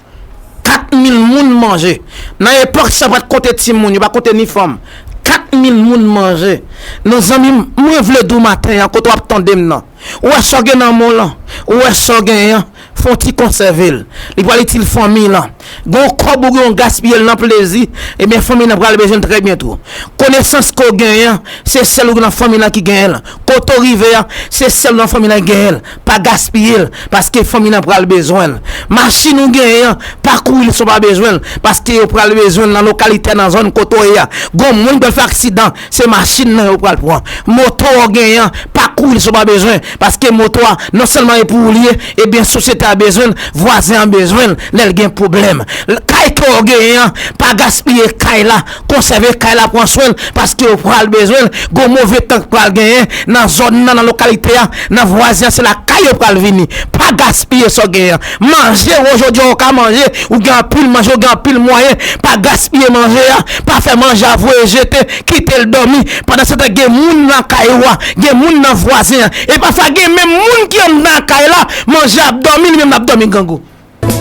kat mil moun manje. Nan epòk sa, yo pa t konte timoun, yo pa konte ni fanm. Kat mil moun manje. Non, zanmi m, mwen vle di w maten an, kote w ap tande m nan. Ou wè sa w gen nan men w lan, ou wè sa w genyen an, fè yon ti konsève l. Li pral itil fanmi lan. Gon kòb ou gen, w gaspiye l nan plezi, ebyen, fanmi nan pral bezwen l trè byento. Konesans ke w genyen an, se sèl ou nan fanmi nan ki genyen l. Kote w rive a, se sèl ou nan fanmi nan ki genyen l. Pa gaspiye l, paske fanmi nan pral bezwen l. Machin ou genyen an, pa kouri l si w pa bezwen l, paske yo pral bezwen l nan lokalite a, nan zòn kote w ye a. Gon moun k pral fè aksidan, se machin nan yo pral pran. Moto w genyen an, pa kouri l si w pa bezwen, paske moto a, non sèlman e pou ou li ye, ebyen, sosyete a bezwen l, vwazen an bezwen l, lè l gen pwoblèm. L-, kay ke w genyen an, pa gaspiye kay la, konsève kay la, pran swen l, paske yo pral bezwen l, gon move tan k pral genyen nan zòn nan, nan lokalite a, nan vwazen an, se lakay yo pral vini. Pa gaspiye sa w genyen an. Manje, w jodi a, w ka manje, ou gen anpil manje, ou gen anpil mwayen, pa gaspiye manje a, pa fè manje a voye jete, kite l dòmi. Pandan se tan, gen moun nan kay ou a, gen moun nan vwazen an. E pafwa, gen menm moun ki anndan kay la, manje ap dòmi, li menm l ap dòmi grangou.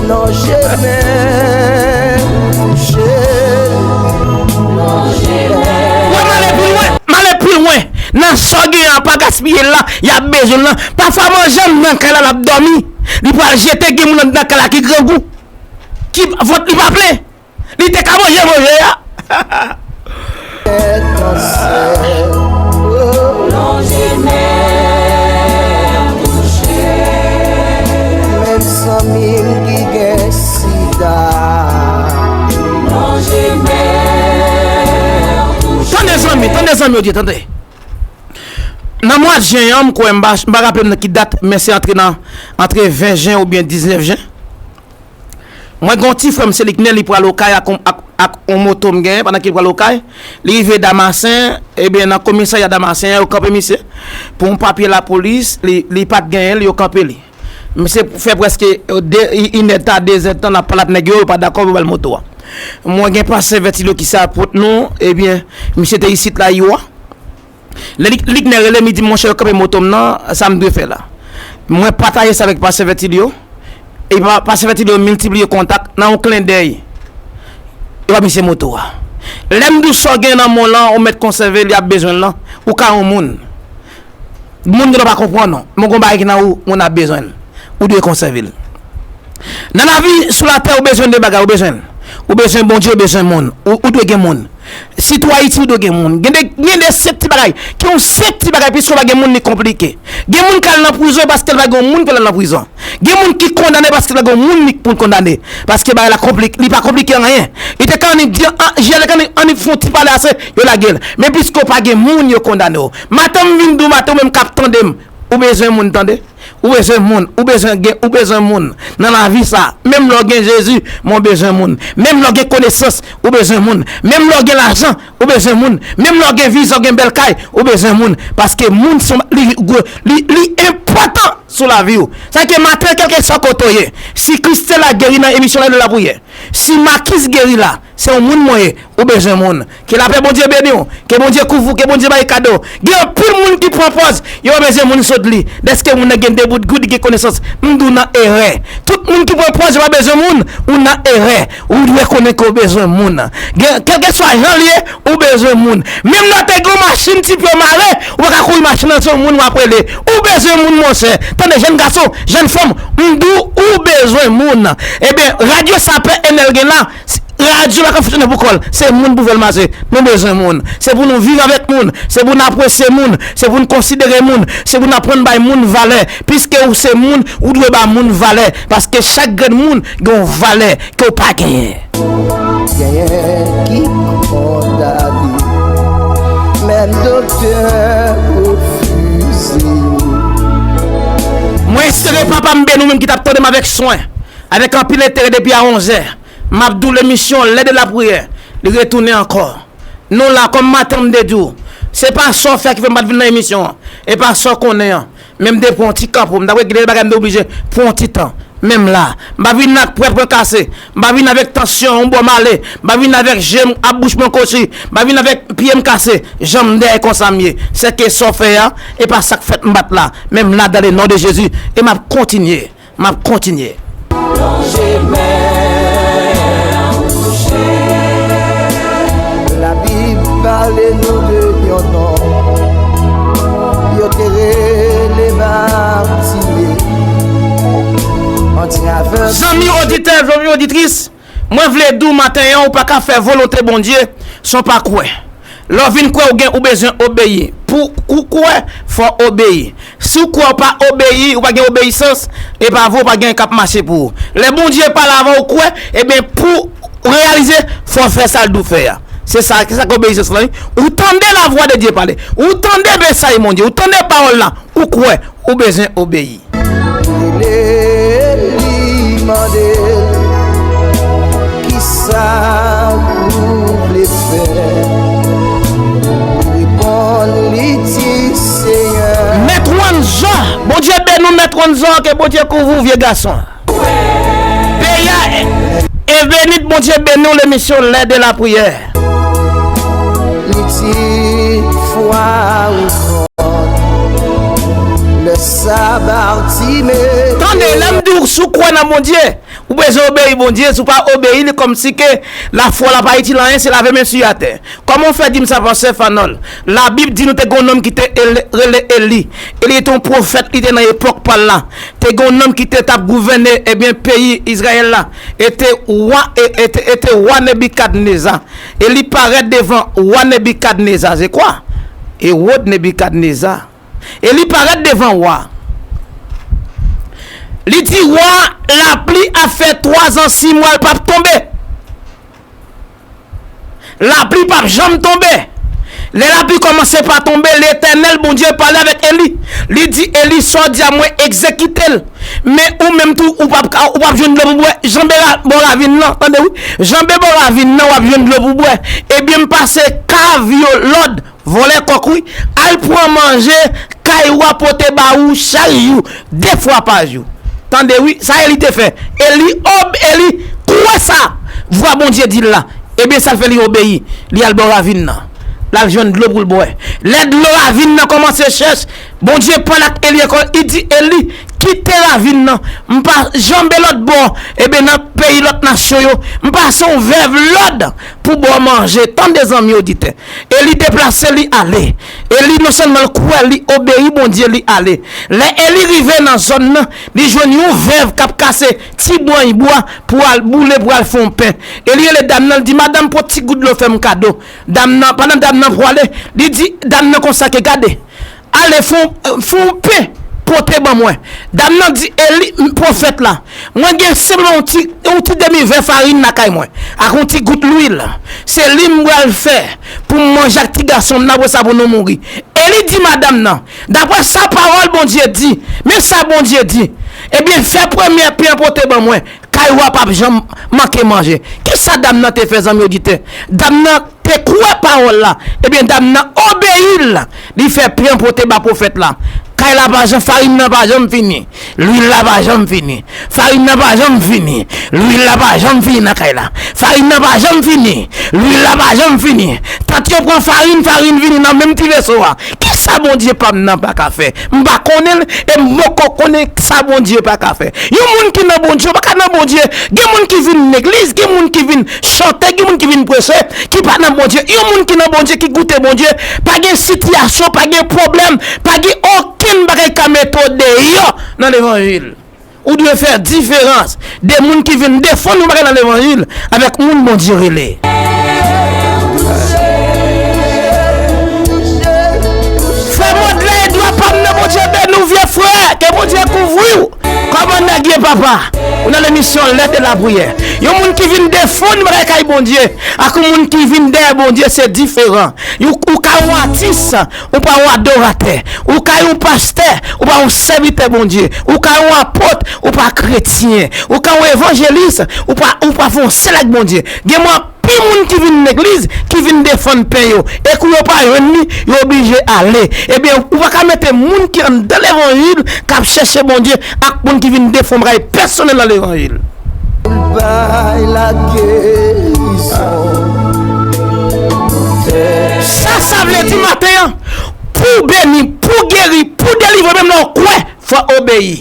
Non, jemen, touche. Wè, m ale pi lwen, m ale pi lwen. Nan sa w genyen an, pa gaspiye l la, y ap bezwen l lan. Pafwa, manje anndan kay la, l ap dòmi. Li pral jete, gen moun anndan kay la ki grangou, ki vant li pa plen. Li te ka manje manje a. Tèt kansè. Lonje men touche. Menm zanmi m ki gen sida. Lonje men touche. Tande zanmi, tande zanmi yo di, tande. Nan mwa jen an, m kwè, m pa, m pa raple m nan ki dat, men se antre nan, antre ven jen oubyen diznèf jen. Mwen gen yon ti frè m, se li k ne, li pral Okay ak, ak, ak yon moto m genyen pandan ke li pral Okay. Li rive Damasen, ebyen, nan komisarya Damasen an, yo kanpe misye pou yon papye lapolis, li, li pa t genyen l, yo kanpe li. Misye fè prèske, euh, de, inèdtan, dezèdtan n ap pale ak nèg yo, yo pa dakò pou ba l moto a. Mwen gen pastè Vètilyo ki se apot nou, ebyen, misye te isit la, yo a. Lè li, li k ne rele m, li di m, monchè, yo kanpe moto m nan, sa m dwe fè la? Mwen pataje sa avèk pastè Vètilyo. E pa, pastè Vètilyo miltipliye kontak nan yon klendèy. E pa misye moto a. Lè m di w sa w gen nan men w lan, ou mèt konsève l, y ap bezwen l lan, ou ka yon moun. Moun gen dwa pa konprann ou, men gon bagay ki nan ou, moun ap bezwen l. Ou dwe konsève l. Nan lavi, sou latè, ou bezwen de bagay, ou bezwen l. Ou bezwen Bondye, ou bezwen moun. Ou, ou dwe gen moun. Sitou Ayiti, ou dwe gen moun. Gen de, gen de senp ti bagay. Ki yon senp ti bagay, piske w pa gen moun, li konplike. Gen moun k al nan prizon paske l pa gen yon moun pou l al nan prizon. Gen moun ki kondane paske l pa gen yon moun li pou l kondane. Paske bagay la konplike, li pa konplike anyen. Li te ka annik di, an, jiyè te ka annik, annik fè yon ti pale ase, yo lage l. Men piske w pa gen moun, yo kondane w. Maten m vin di w, maten ou menm k ap tande m, ou bezwen moun, tande. Ou bezwen moun, ou bezwen gen, ou bezwen moun nan lavi sa. Menm lè w gen Jezi, men w bezwen moun. Menm lè w gen konesans, ou bezwen moun. Menm lè w gen lajan, ou bezwen moun. Menm lè w gen vizyon, w gen bèl kay, ou bezwen moun. Paske moun se yon, li, li, li enpòtan sou lavi w. Sa ke maten, kèlkeswa kote w ye, si Christella geri nan emisyon la de lapriyè, si Marquis geri la, se yon moun mwen ye, ou bezwen moun. Ke lapè Bondye beni w, ke Bondye kouvri w, ke Bondye ba w kado. Gen anpil moun ki pran pòz, yo pa bezwen moun sot li. Dèske moun nan gen de bout goud, li gen konesans. M di w nan erè. Tout moun ki pran pòz, yo pa bezwen moun, ou nan erè. Ou dwe konnen ke w bezwen moun. Gen, kèlkeswa jan l ye, ou bezwen moun. Menm lè w te gen yon machin ti pye w mare, ou pa ka kouri machin nan, se yon moun w ap rele. Ou bezwen moun, monchè. Tande, jèn gason, jèn fanm, m di w, ou bezwen moun. Ebyen, radyo sa pè Enèl gen la, radyo pa ka fonksyone pou kò l. Se moun pou fè l mache. Nou bezwen moun. Se pou nou viv avèk moun. Se pou n apresye moun. Se pou n konsidere moun. Se pou n aprann bay moun valè. Piske ou se moun, ou dwe ba moun valè. Paske chak grenn moun gen yon valè ke w pa genyen. Genyen ki kondane, menm doktè refize. Mwen espere Papa m beni w menm ki t ap tande m avèk swen, avèk anpil enterè depi a onzè. M ap di w lemisyon Lè de lapriyè, li retounen ankò. Nou la, kòm maten m te di w, se pa sa w fè ki fè m pa t vin nan emisyon an. E pa sa w konnen an. Men m te pran yon ti kanpo. M t ap regle bagay, m te oblije pran yon ti tan. Men m la. M pa vin ak pwèt mwen kase. M pa vin avèk tansyon yon bò m ale. M pa vin avèk je m ap bouch mwen kochi. M pa vin avèk pye m kase. Jan m dèyè konsa m ye. Sèke sa w fè a, e pa sa k fèt m pa t la. Men m la dans le nom de Jésus. E m ap kontinye. M ap kontinye. Plonje men w touche. Labib pale nou de yon nonm yo te rele Batime. Zanmi oditè, zanmi oditris, Mwen vle di w maten an, ou pa ka fè volonte Bondye san w pa kwè. Lè w vin kwè, ou gen, ou bezwen obeyi. Pou ou kwè, fò w obeyi. Si w kwè, ou pa obeyi, ou pa gen obeyisans, e pa vre, ou pa gen anyen k ap mache pou ou. Lè Bondye pale avè w, ou kwè, ebyen, pou w reyalize, fò w fè sa l di w fè a. Se sa, se sa k obeyisans lan, wi. Ou tande lavwa de Dye pale. Ou tande mesaj Bondye. Ou tande pawòl la. Ou kwè. Ou bezwen obeyi. Rele li, mande l, kisa ou vle fè? Li reponn, li di, Senyè. Mèt Wanzò, Bondye beni w, Mèt Wanzò, ke Bondye kouvri w, vye gason. Peyi a e, e beni, Bondye beni w, lemisyon Lè de la Priyè. Li di, fwa ou kont, lè sa Batime. Tande, lè m di w, si w kwè nan Bondye, ou bezwen obeyi Bondye. Si w pa obeyi li, kòmsi ke lafwa w la pa itil anyen, se lave men sou atè. Kòman w fè di m sa, pastè Fanòl? Labib di nou te gen yon nonm ki te ele-, rele Eli. Eli te yon pwofèt, li te nan epòk pa l la. Te gen yon nonm ki te t ap gouvène, ebyen, peyi Izrayèl la. E te wa, e, e te, e te wa Nebikadneza. Eli parèt devan wa Nebikadneza. Se kwa? Ewòd Nebikadneza. Eli parèt devan wa. Li di wa, lapli ap fè twazan, sis mwa, l p ap tonbe. Lapli p ap janm tonbe. Lè lapli kòmanse pa tonbe, Letènèl Bondye pale avèk Eli. Li di Eli, sa w di a, mwen egzekite l. Men ou menm tou, ou p ap ka, ou p ap jwenn dlo pou bwè. Janbe la, bò ravin nan, tande wi. Janbe bò ravin nan, w ap jwenn dlo pou bwè. Ebyen, m pase kav yo lòd, vòlè kòk wi. Al pran manje, kay wa pote ba ou chak jou, de fwa pa jou. Tande wi, sa Eli te fè. Eli ob-, Eli kwè sa vwa Bondye di l la. Ebyen, sa l fè, li obeyi. Li al bò ravin nan. L al jwenn dlo pou l bwè. Lè dlo ravin nan kòmanse chèch, Bondye pale ak Eli ankò, li di Eli, kite ravin nan. M pa janbe lòt bò, ebyen, nan peyi lòt nasyon yo. M pase yon vèv lòd pou ba w manje. Tande, zanmi oditè. Eli deplase, li ale. Eli non sèlman l kwè, li obeyi Bondye, li ale. Lè Eli rive nan zòn nan, li jwenn yon vèv k ap kase ti branch bwa pou al boule, pou al fè yon pen. Eli rele dam nan, li di, madanm, pran ti gout dlo, fè m kado. Dam nan, pandan dam nan pwale, li di dam nan konsa ke, gade, ale, fè yon, fè yon pen, pote ban mwen. Dam nan di Eli, pwofèt la, mwen gen senpleman yon ti, yon ti demi vè farin lakay mwen, ak yon ti gout lwil. Se li m pral fè pou m manje ak ti gason m nan, apre sa pou nou mouri. Eli di madanm nan, daprè sa pawòl Bondye di, men sa Bondye di, ebyen, fè premye pen an pote ban mwen, kay wa p ap janm manke manje. Kisa dam nan te fè, zanmi oditè? Dam nan te kwè pawòl la. Ebyen, dam nan obeyi l. Li fè pen an pote ba pwofèt la. Kay la pa janm, farin nan pa janm fini. Lwil la pa janm fini. Farin nan pa janm fini. Lwil la pa janm fini nan kay la. Farin nan pa janm fini. Lwil la pa janm fini. Tant yo pran farin, farin vini nan menm ti veso a. Kisa Bondye pa m nan pa ka fè? M pa konnen l, e m poko konnen sa Bondye pa ka fè. Yon moun ki nan Bondye, ou pa ka nan Bondye. Gen moun ki vin legliz, gen moun ki vin chante, gen moun ki vin preche, ki pa nan Bondye. Yon moun ki nan Bondye, ki goute Bondye, pa gen sitiyasyon, pa gen pwoblèm, pa gen okenn bagay ka mete w deyò nan levanjil. Ou dwe fè diferans de moun ki vin defann yon bagay nan levanjil avèk moun Bondye rele. Frè Modley, dwa pa m nan, Bondye beni w, vye frè, ke Bondye kouvri w. Kòman nèg ye, papa? Ou nan lemisyon Lè de la Priyè. Yon moun ki vin defann bagay kay Bondye ak yon moun ki vin dèyè Bondye, se diferan. Yon, ou ka yon atis, ou pa yon adoratè. Ou ka yon pastè, ou pa yon sèvitè Bondye. Ou ka yon apot, ou pa kretyen. Ou ka yon evanjelis, ou pa, ou pa fè yon sèl ak Bondye. Gen moun, anpil moun ki vin legliz, ki vin defann pen yo. E kou yo pa jwenn li, yo oblije ale. Ebyen, ou pa ka mete moun ki anndan levanjil, k ap chèche Bondye, ak moun ki vin defann bagay pèsonèl nan levanjil. Bay la gerizon. Sa, sa vle di maten an, pou w beni, pou w geri, pou w delivre, menm lè w kwè, fò w obeyi.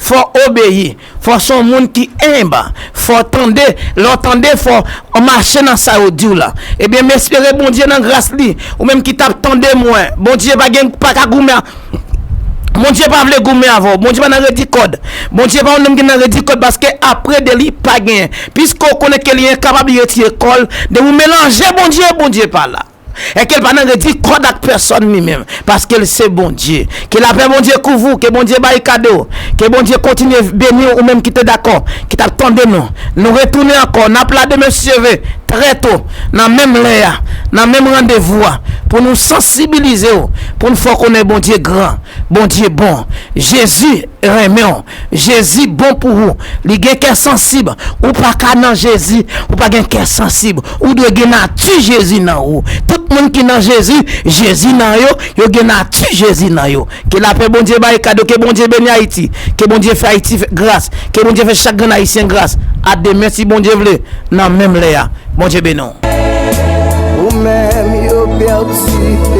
Fò w obeyi. Fò w se yon moun ki enb. Fò w tande. Lè w tande, fò w mache nan sa yo di w la. Ebyen, m espere Bondye nan gras li, ou menm ki t ap tande mwen, Bondye pa gen, pa ka goumen, Bondye pa vle goumen avè w. Bondye pa nan redi kòd. Bondye pa yon nonm ki nan redi kòd, paske apre de li pa genyen. Piske w konnen ke li enkapab, li retire kò l. Depi w melanje Bondye, Bondye pa la. E ke l pa nan redi kòd ak pèsòn li menm, paske l se Bondye. Ke lapè Bondye kouvri w, ke Bondye bay kado, ke Bondye kontinye beni w, ou menm ki te dakò, ki t ap tande nou. Nou retounen ankò, n ap la demen si Dye vle, trè to, nan menm lè a, nan menm randevou a, pou nou sansibilize w, pou n fè w konnen Bondye gran, Bondye bon. Jezi renmen w. Jezi bon pou ou. Li gen kè sansib. Ou pa ka nan Jezi, ou pa gen kè sansib. Ou dwe gen nati Jezi nan ou. Tout moun ki nan Jezi, Jezi nan yo, yo gen nati Jezi nan yo. Ke lapè Bondye bay kado, ke Bondye beni Ayiti, ke Bondye fè Ayiti fè gras, ke Bondye fè chak grenn Ayisyen gras. A demen si Bondye vle, nan menm lè a. Bondye beni w. Ou menm yo pèdi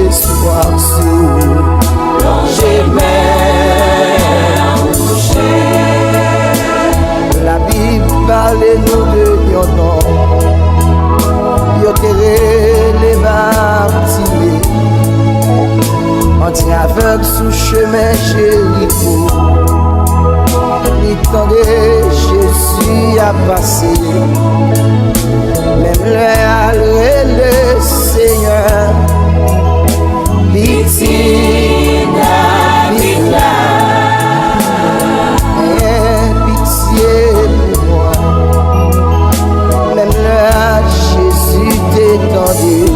espwa sou. Plonje men an wouche. Labib pale nou de yon nonm yo te rele Batime. Yon ti avèg sou chemen Jeriko. Li tande Jezi ap pase. Menm lè a l rele Senyè, Pitit David la, gen pitye pou mwen. Menm lè a Jezi te tande l,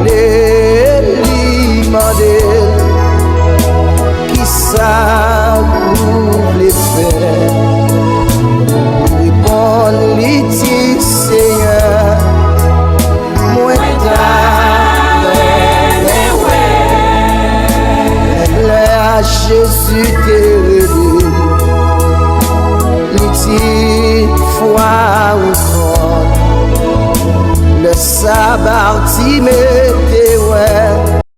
rele li mande l, kisa ou vle fè? Li reponn, li di, Senyè, mwen ta renmen wè. Lè a Jezi te rele l, li di, fwa ou fò. Lè sa Batime